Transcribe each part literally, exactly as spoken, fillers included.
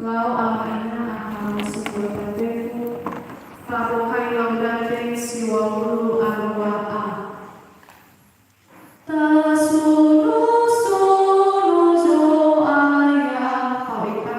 Lau ama'ena aha musuku fefu, fa'abohai lau date si wawulu a dua a. Tasuno-suno Zo'aya, fao ita.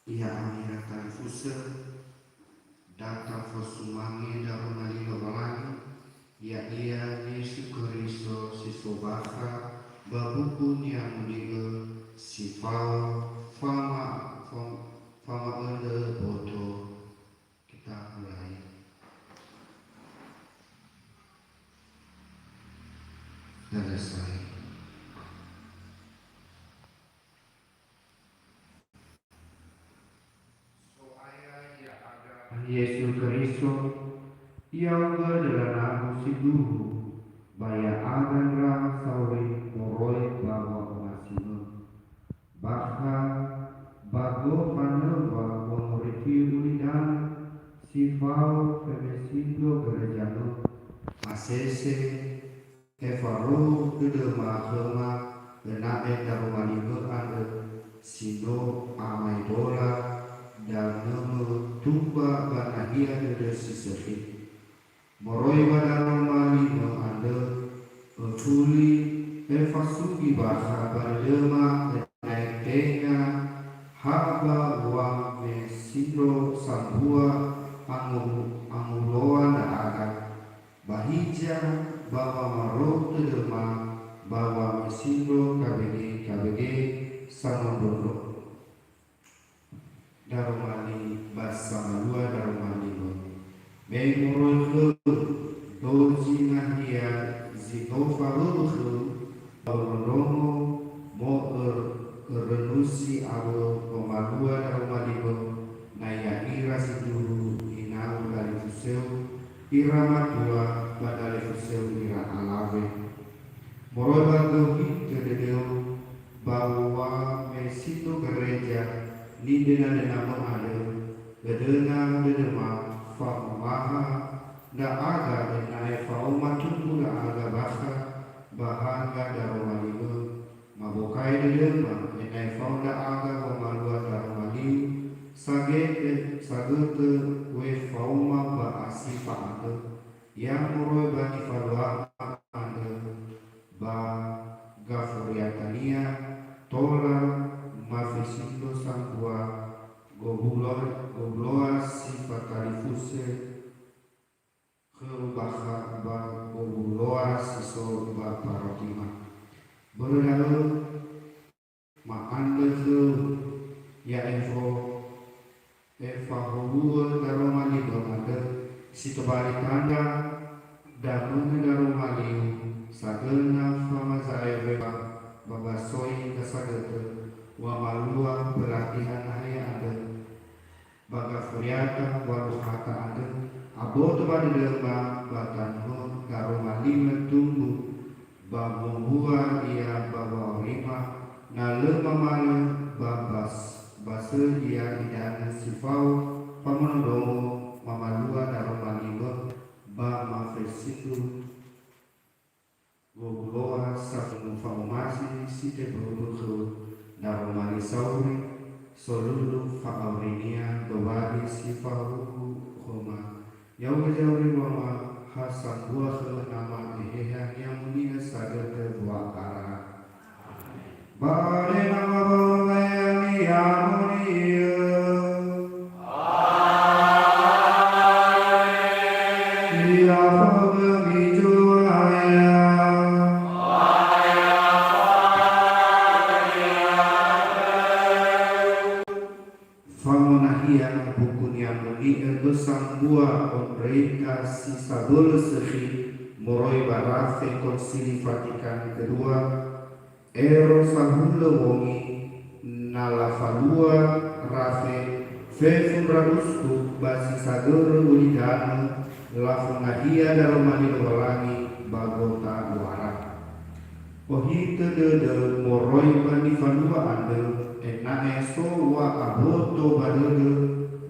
Ya'ami ira talifusö, da tafosumange ndra'o li Lowalangi, ya'ia Yesu Keriso si so bakha ba Buku Ni'amoni'ö si fao fama-, fam-, fama'öndrö boto. Kita mulai. Selesai. Yesu Keriso, I'augö dödönagu sindruhu ba ya'aga ndra sauri moroi ba wa'omasi-Mö. Bakha ba gofanöŵa wangorifi ulidanö si fao femesindro gereja-Mö, asese, efarou dödöma khöma, ena'ö daroma li-Mö andrö si no amaedola danö-Mö tumba ba nahia dödö si sökhi. Moroi ba daroma li-Mö andrö, öfuli, efasugi bakha ba dödöma ena'ö tenga ha ba wamesindro sambua angu-, anguloa ndra'aga, ba hiza ba wamarou tödöma ba wamesindro K B G, K B G samondrondro. Daroma li ba samalua daroma li-Mö. Me moroi khöu, dozi nahia zi no fawöwö khöu, ba wondrongo mo ör-, örönusi awö wamalua daroma li-Mö, na ya'ira sindruhu inau dalifusöu ira matua ba dalifusöu ira alawe. Moroi ba göhitö dödöu ba wamesindro gereja nidöna-döna-Mö andrö, dödöna dödöma fa'omaha ndra'aga ena'ö fa'oma tumbu ndra'aga bakha ba hanga daroma li-Mö, mabokai dödöma ena'ö fao ndra'aga wamalua daroma li-U, sagete, sagötö we faoma ba asifa andrö. Ya moroi ba nifaluama andrö ba gafuriatania tola mafesindro sambua gowulo-, gowuloa si fatalifusö khöu bakha ba gowuloa si so ba parotima. Börö da'ö, ma'andrö khöu, ya efo-, efahowu'ö daroma li-Mö andrö, si tobali tandra damönö daroma li-U, sagöna famaza'ae weba ba wasoi ndra sagötö wamalua pelatihan nahia andrö. Ba gafuriata walukhata andrö, aboto ba dödöma ba tanö daroma li-Mö tumbu, ba mombua ia ba wa'aurima, na lö mamalö ba bas-, basö ia idanö si fao famondrongo mamalua daroma li-Mö ba mafesindro gowuloa safunu fa'omasi si teböbö khö daroma li sauri, solulu fa'aurinia dowali si fahuhu khöma. Ya'ugö zauri wama ha sambua khö Nama Eheha ni'amoni'ö sagötö wa'ara. Ba le Nama ba wama ni'amoni'ö. Amen. Ia fagömi Zo'aya. Fangonahia buku ni'amoni'ö dösa mbua ondröita si sabölö sökhi moroi ba rafe Konsili Vatikan kedua, ero sahulö wongi, na lafalua rafe fefu ndra uskup ba si sagörö ulidanö, lafonahia daroma li Lowalangi ba gotaluara. Ohitö dödö moroi ba nifalua andrö, ena'ö so wa'aboto ba dödö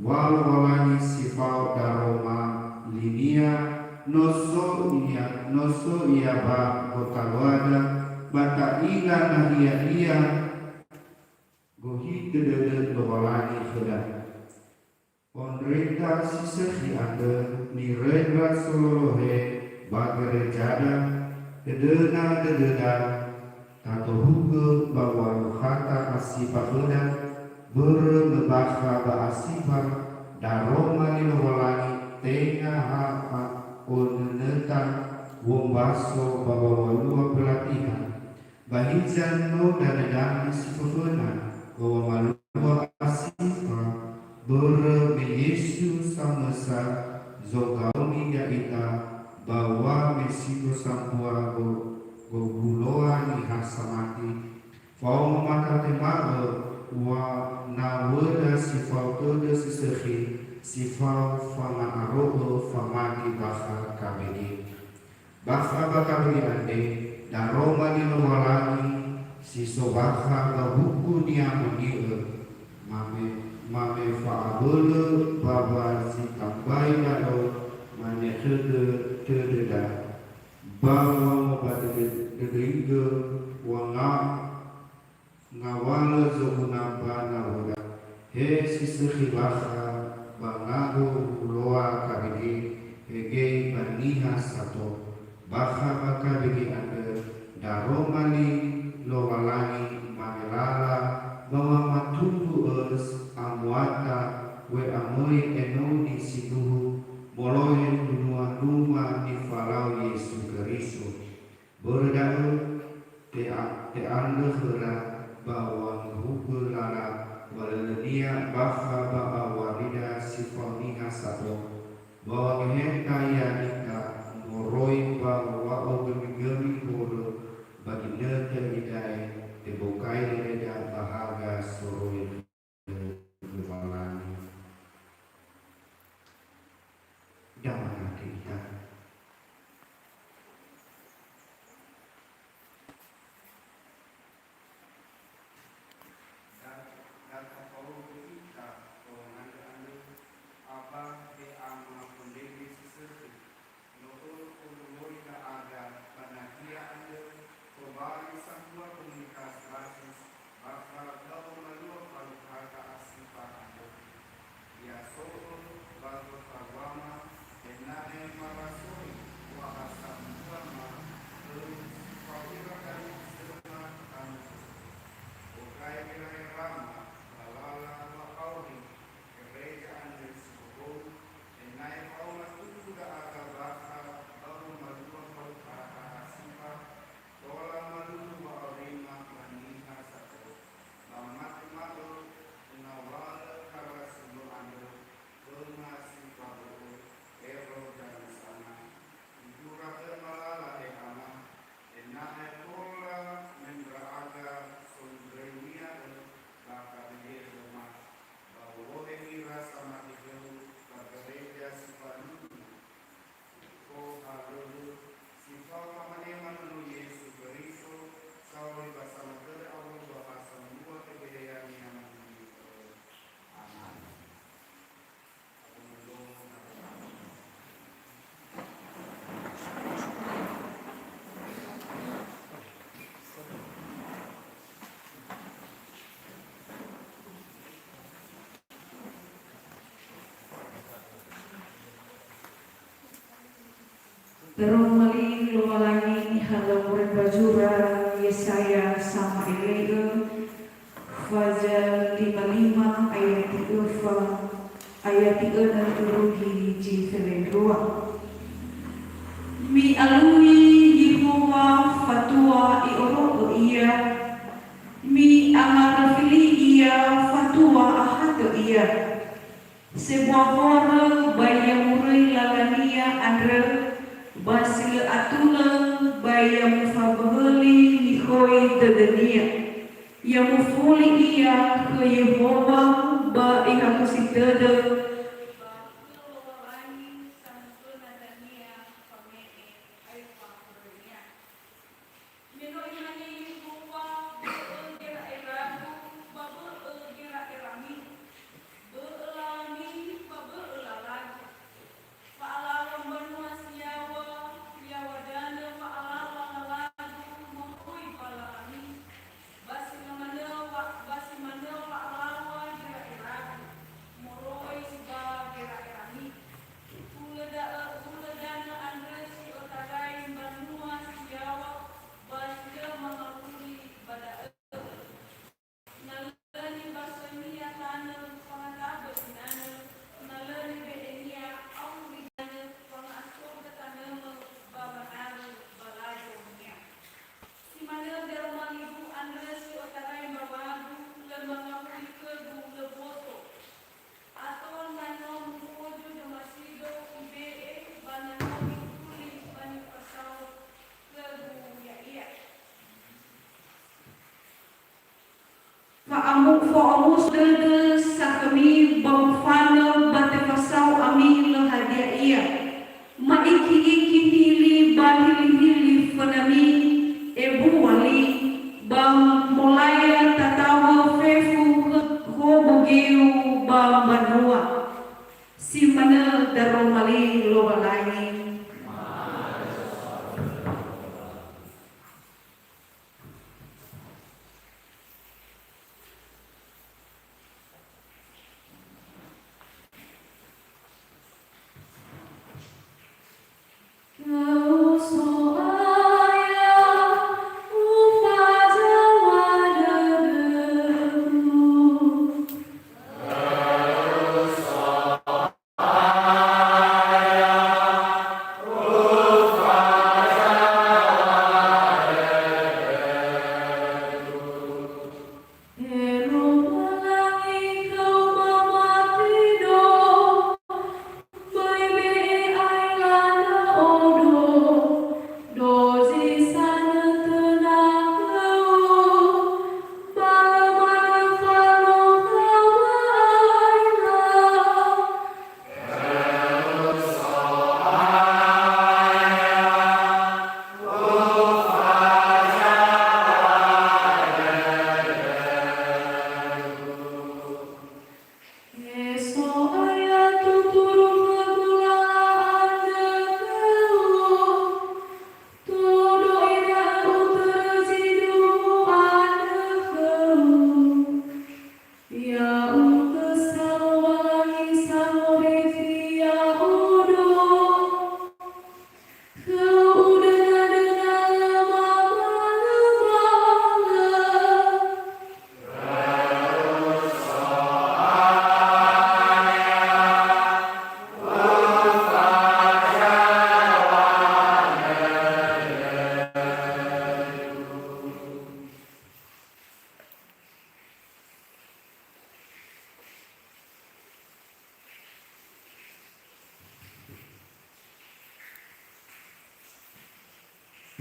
wa Lowalangi si fao daroma li-Nia, no so Ia, no so Ia ba gotaluada, ba ta'ila nahia Ia, gohitö dödö Lowalangi khöda. Ondröita si sökhi andrö niröi ndra sololohe ba gerejada, dödöna dödöda, tatohugö ba walukhata asifa khöda, börö möbakha ba asifa daroma li Lowalangi tenga ha fa'onönöta wombaso ba wawalua pelatihan. Ba hiza no danödanö si föföna ba wamalua asifa, börö me Yesu samösa zogaoni ya'ita ba wamesindro sambua go-, gowuloa niha samati. Faoma matatema'ö wa nawöda si fao tödö si sökhi, Si fao fanga'aro'ö famati bakha K B G. Bakha ba K B G andre, daroma li Lowalangi si so bakha ba buku Ni'amoni'ö, mame-, mame fa'abölö ba wa zi tambai da'ö, mane khögö, tödöda, ba wa ba dödö-, dödöigö wa nga-, ngawalö zoguna ba nawöda. He si sökhi bakha ba ngagu huloa K B G, hegei ba niha sato. Bakha ba K B G andrö, daroma li Lowalangi mamelala ba wamatumbu ös amuata we'amöi enoni sindruhu molohe mbanua Numa Nifalau Yesu Keriso. Börö da'ö, te'a-, te'andrö khöra ba wangehugö lala walölönia bakha ba awalida si fao niha sato, ba wangeheta ia ita moroi ba wa'ogömigömi horö ba ginötö idae tebokai dödöda ba haga soroi khö Lowalangi. Damanate ita. Da-, datafaogö ita, wangandrö andrö, Aba, he Ama fondrege si sökhi. No ölu fondroroi ndra'aga, ba nahia andrö tobali sambua komunitas basis bakha ba womalua falu hata asifa andrö. Ya so'ö ba gotaluama, ena'ö marasoi wa'aha sambuama, ölu si fao ira danö zöma tanö. Bogai gera'erama ba lala wa'auri gereja andrö si bohou, ena'ö faoma tumbu ndra'aga bakha ba womalua falu hata asifa, tola malulu wa'aurima ba niha sato. Ba matema'ö ngawalö kara sindro andrö, khöma si fabö'ö ero danö sana, idura öma lala, he Ama, ena'ö tola me ndra'aga sondröinia'ö ba K B G Roma, ba wolohe ira samati khöu ba gereja si falulu, tohalölö, si fao famanema Nono Yesu Keriso, saoi ba samatörö awö ba ha sambua tebeheania manö. Amen. Daroma li Lowalangi nihalö moroi ba zura Yesaya sama'ele'ö, faza lima lima ayati öfa, ayati önö irugi zi felendrua. Mi'alui Yehowa fatua i'oro'ö ia, mi'angarafili ia fatua ahatö ia. Sebua horö ba ya muröi lalania andrö, ba si lö atulö ba ya mufaböhöli nikhoi dödönia. Ya mufuli ia khö Yehowa ba ihakhösi tödö, ba khö Lowalangi sangöföna dania fame'e aefa khönia. Me no Imane Yehowa, bö'ö gera'eragu, ba bö'ö gera'erami. Bö'ö lalami, ba bö'ö lalagu. Fa'alaŵa mbanua si yaŵa, yaŵa danö fa'alaŵa lalagu moroi ba lalami. Ba si manö wa-, ba si manö fa'alaŵa gera'eragu, moroi ba gera'erami. Hulö da'ö, hulö danö andrö si otarai mbanua si yaŵa, ba si lö mangawuli ba da'ö. Na lö nibasönia tanö, fangatabö sinanö, na lö nibe'enia auri danö, fanga'asogö tanömö ba wanarö ba lazonia. Si manö daroma ligu andrö si otarai mbaŵagu, lö mangawuli khögu, lö boto. Ato na no mufoju Damasido ibe'e, ba na no mifuli ba nifasaŵö khögu ya'ia. Fa'amu-, fa'omuso dödö sa khömi ba mufanö ba tefa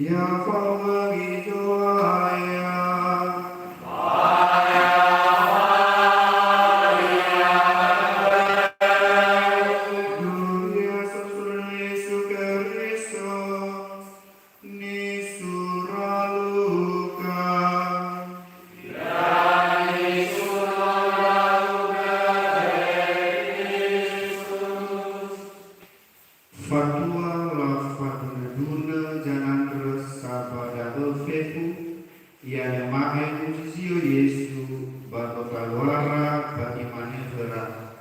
Ya faoma gizoaya. Gloria Sasul Yesu Keriso, nisura Luka. Fatua lafadunö-dunö zanandrö sa ba da'ö fefu, iyanö ma'ae muzizio Yesu ba gotaluara ba imane khöra,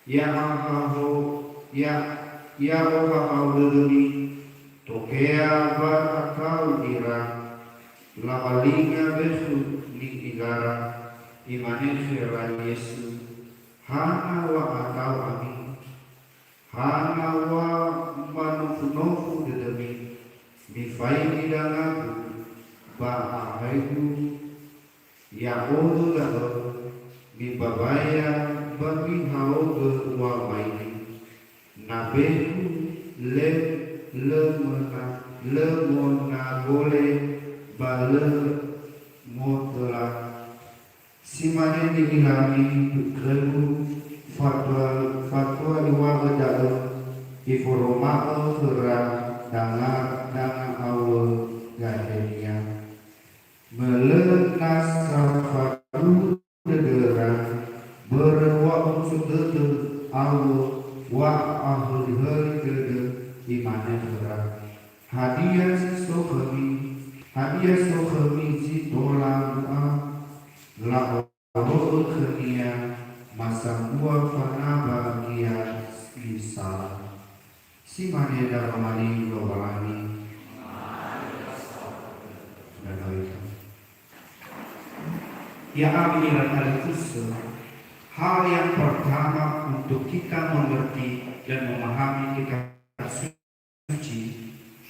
"Ya'ahaho-, ya-, ya'ohahau dödömi, tokea wa atau ira." Lawalinga bekhu ni'ilara, imane khöra Yesu, "Hana wa atau ami? Hana wa manofu-nofu dödömi? Mifaigi danga-Gu ba ahae-Gu. Ya'odo da'ö, mibabaea ba mihaogö wamaigi. Na bekhu lö, lö möna, lö monagole, ba lö motöla." Si mane ni'ilami khögu, fatua, fatua iŵa'ö da'ö, iforoma'ö khöra danga-, danga'au'ö gahenia. Mölö nasa faduhu dödöra, börö wa'omuso dödö awö wa'ahölihöli dödö, imane khöra, "Hadia zi so khömi? Hadia so khömi zi tola mu'a?" La'o- Oro'ö khönia, masambua fanaba ia nisala. Si mane daroma li Lowalangi. Ya'ami ira talifusö, hal yang pertama untuk kita mengerti dan memahami kitab suci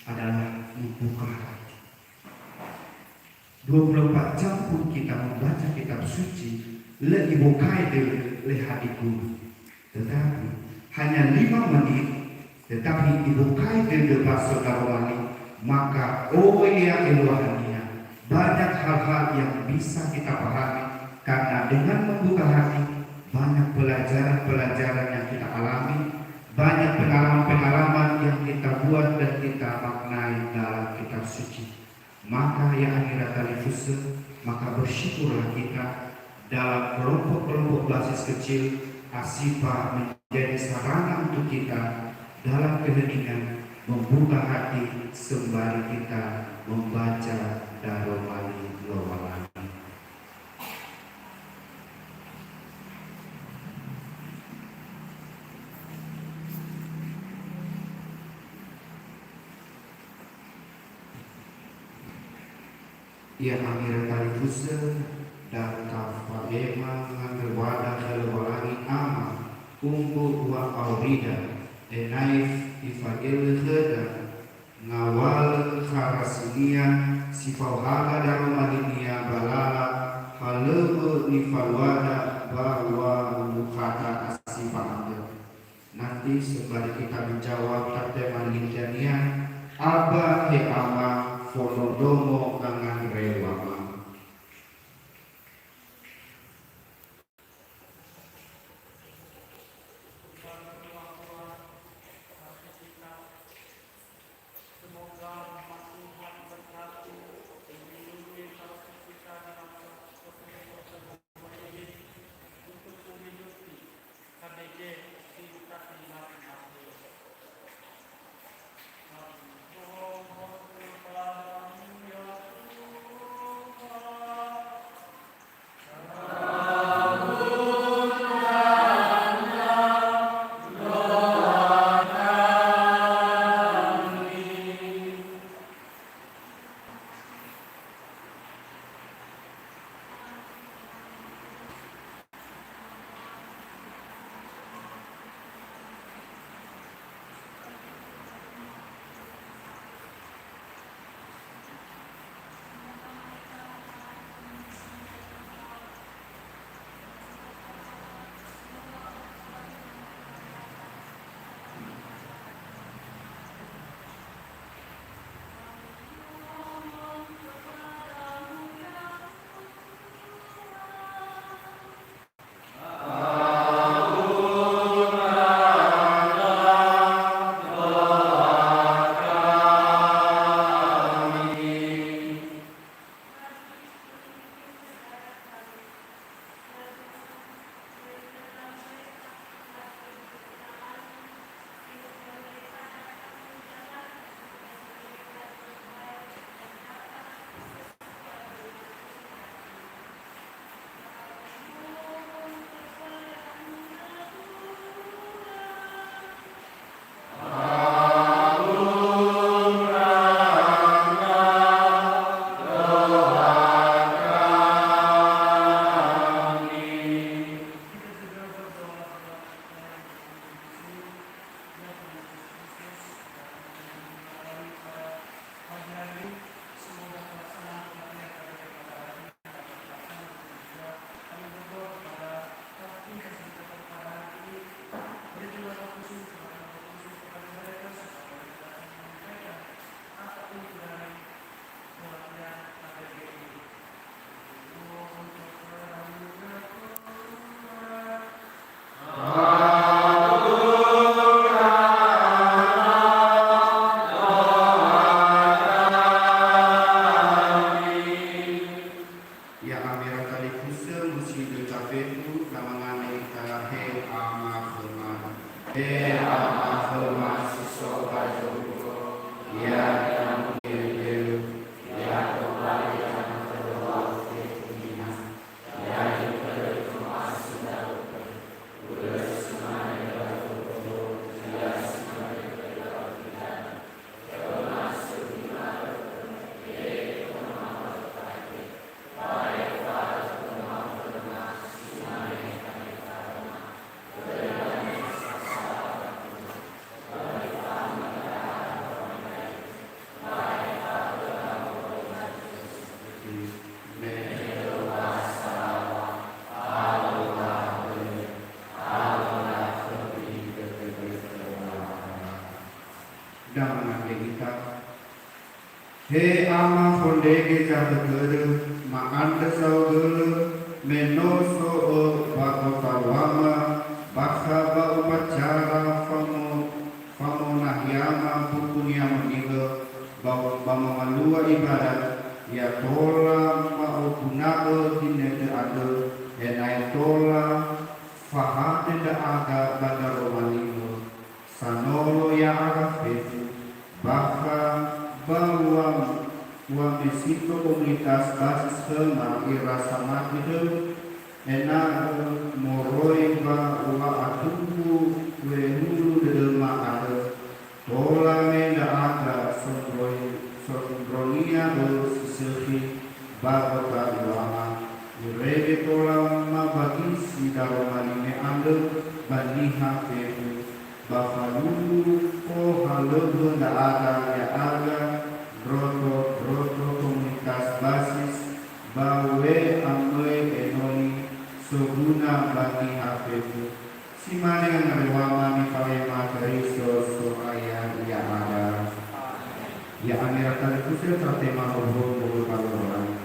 adalah membuka hati. Dua puluh empat jam pun kita membaca kitab suci, lö ibokai dödö, lö hadia guna. Tetapi hanya lima menit, tetapi ibokai dödö ba so daroma li, maka, oh ya, eluahania, banyak hal-hal yang bisa kita pahami, karena dengan membuka hati, banyak pelajaran-pelajaran yang kita alami, banyak pengalaman-pengalaman yang kita buat dan kita maknai dalam kitab suci. Maka ya'ami ira talifusö, maka bersyukurlah kita dalam kelompok-kelompok basis kecil, ASIFA menjadi sarana untuk kita dalam keheningan membuka hati sembari kita membaca daroma li Lowalangi. Ya'ami ira talifusö, da tafa'ema ngandrö wada khö Lowalangi Ama, umbu wa'aurida, ena'ö ifagölö khöda, ngawalö kharasi-Nia si fao haga daroma li-Nia ba lala halöŵö nifaluada ba wa'alukhata ASIFA andrö. Nanti sembari kita menjawab, tatema li dania, "Aba he Ama, fondrondrongo ngangandrö wama." Semoga rahmat Tuhan bersatu melindungi kita dalam proses untuk menghidupi K B G di Kalimantan. Mangandrö ita. He Ama fondrege zakhökhödö, ma'andrö saohagölö, me no so Ö ba gotaluama, bakha ba upacara famo-, famonahiama Mbuku Ni'amoni'ö ba, ba mamalua ibadat, ya tola ma'oguna'ö ginötö andrö, ena'ö tola fahatö ndra'aga ba ndra'aga ni'ö. Sanolo ya'aga fefu, bakha ba ua-, u'amesito komunitas basis khöma ira samati khöu, ena'ö moroi ba wa'atumbu wehulu dödöma andrö, tola me ndra'aga sondroi-, sondronia'ö si sökhi ba gotaluama, irege tola mabagisi daroma lime andrö ba niha fefu. Ba falulu ohalöŵö ndra'aga ya'aga ndroto-ndroto komunitas basis ba we'amöi enoni soguna ba niha fefu. Si mane ngangareŵama nifaema Keriso So'aya ya'aga. Ya'ami ira talifusö, tatema howuhowu moroi ba Lowalangi.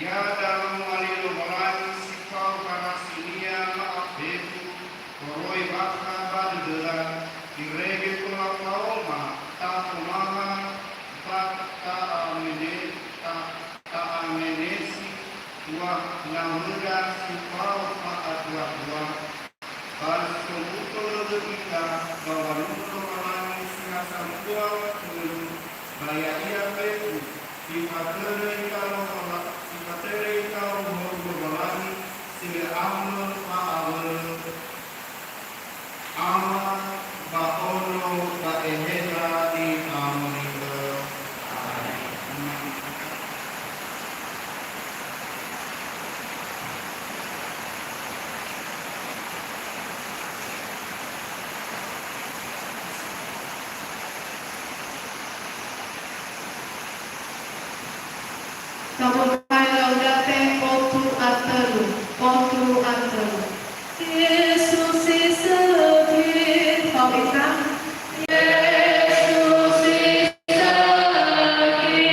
Ya Daroma li Lowalangi si fao harasi-Nia ma'a fefu, toroi bakha ba dödöda, irege tola faoma, ta'omaha, ba ta'amene-, ta-, ta'amenesi, wa, nawöda si fao fa'atua-tua. Ba somuto dödö ita ba wa'alu'u Lowalangi si ha sambua tölu, ba ya'ia fefu, ifatörö ita Lowalangi, ifatörö ita horomou Lowalangi si lö ambö fa'abölö, Ama, ba Ono, ba Eheha Ni'amoni'ö. Amen. Tabokai Laudate otu a tölu, otu a tölu. Yesu si sökhi, fao ita. Yesu si sökhi,